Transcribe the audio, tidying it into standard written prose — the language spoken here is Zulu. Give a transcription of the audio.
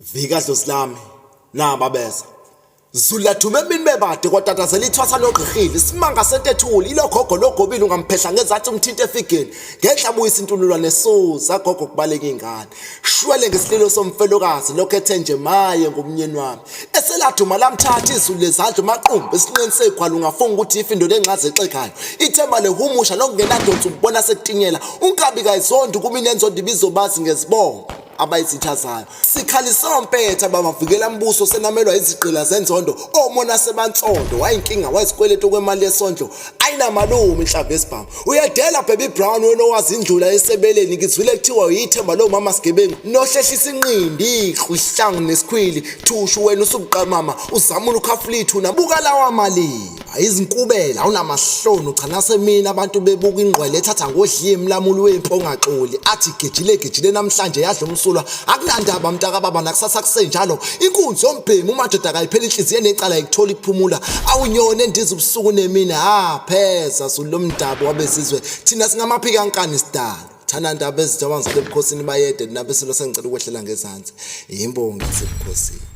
Vika dlozi lami naba beza. Zulu lathuma emini bebade kwatatazela ithwasa logqirhile isimanga sentethuli ilogogo logobile ungamphehla ngezathi umthinta efigeni ngenhla buyisa intululwane esuza gogo kubaleka ingane shwele ngesililo somfelokazi lokho ethe nje maye ngomnyeni wami eseladuma lamthatha izulu lezandla umaqumbu esinqeni segwala ungafunga ukuthi ifindo lenxaze exegayo ithemba lehumusha nokungenadonsi ukubona sekutinyela unkabi kayizondi kumina enzondi ibizobazi ngezibongo abayizitha zayo sikhalise ompetha bamavikela mbuso senamelwa izigqila zenzondo omona sebansondo wayinkinga wayizikweletu kwemali yesondlo ayinamalume inhlamvu yesibhamu uyadela baby brown wena owazi indlula esebeleni ngizwile kuthiwa uyithemba lo mama sigebengu nohlehlisa inqindi ihlangu nesikhwili thushu wena usubuqamama uzamula ukhafula ithuna buka lawa maliba Izinkubela awunamahloni cha nasemini abantu bebuka ingqwele ethatha ngodliye emlamuli wempi ongaxoli athi gejile gejile namhlanje yadla umsulwa akunandaba mntakababa nakusasa kusenjalo inkunzi yombhemi umadoda akayiphela inhliziyo enecala ikuthola ikuphumula awunyone endiza ubusuku nemini ha pheza zulu lomdabu wabezizwe thina singamaphika nkani sidalo thana ndaba ezitha abanzala ebukhosini bayede nabesilo sengicela ukwehlela ngezansi yimbongi yasebukhosini.